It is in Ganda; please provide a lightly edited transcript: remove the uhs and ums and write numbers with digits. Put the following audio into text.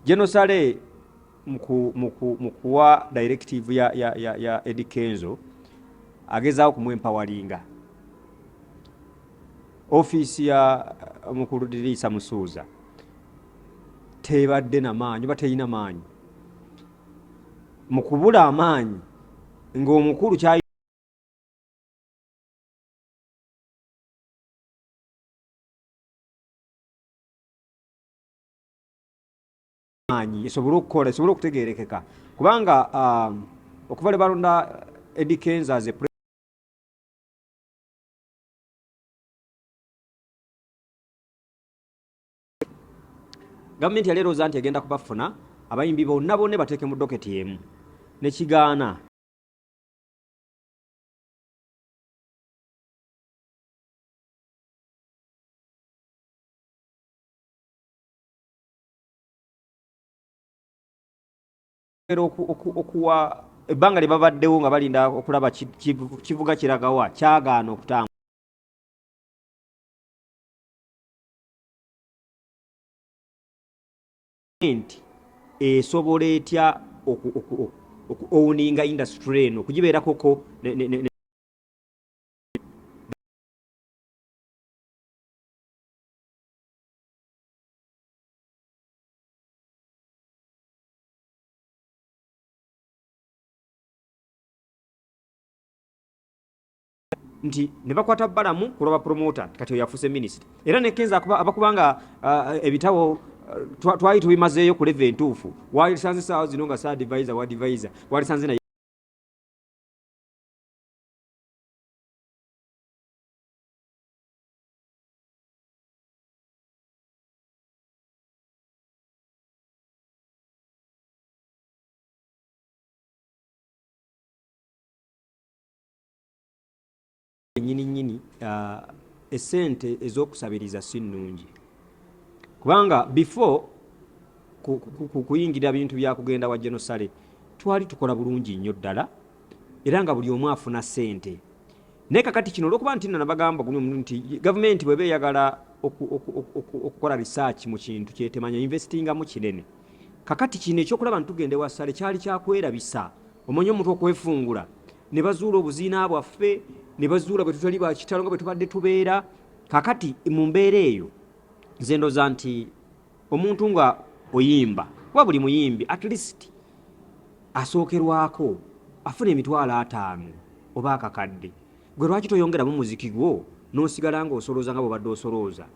General Saleh mu kuwa directive ya Eddy Kenzo agezaawo kumwempoweringa. Ofiisi ya mukulu Diriisa Musuuza tebadde na maanyi oba terina maanyi. Mu kubula amaanyi ng'omukulu kya maanyi esobole okukola, esobole okutegeerekeka, kubanga okuva lwe balonda Eddy Kenzo as a gavumenti yali erowooza nti egenda kubafuna abayimbi bonna bonna bateeke mu doketi emu, nekigaana. Okuwa ebbanga lye babaddewo nga balinda okulaba kivuga kiragawa, kyagaana okutambula. Nti esobola etya oku-owninga industry eno, okugibeerakoko? Nti ne bakwata Balamu ku lwa promoter, kati oyo afuuse minisita, era ne Kenzo abakubanga ebitabo twali tubimazeeyo ku level entuufu. Walisanze saawa zino nga sa advisor wa advisor, walisanze naye nyini nyini. Esente ez'okusabiriza si nnungi, kubanga before kuyingira bintu byakugenda wa General Saleh twali tukola bulungi nnyo ddala, era nga buli omu afuna ssente. Naye kakati kino olwokuba nti nno nabagamba guno nti gavumenti bweba eyagala okukola research mu kintu kyetemanya, investingamu kinene. Kakati kino ekyokulaba nti tugenda ewa Saleh kyali kyakwerabisa, omanyi omuntu okwefungula, ne bazuula obuziina bwaffe, ne bazuula bwe tutali bakitalo nga bwe tubadde tubeera. Kakati mu mbeera eyo nze ndooza nti omuntu nga oyimba, kuba buli muyimbi at least asookerwako afuna 50,000 oba akakadde, gwe lwaki toyongeramu muziki gwo n'osigala ng'osolooza nga bw'obadde osolooza?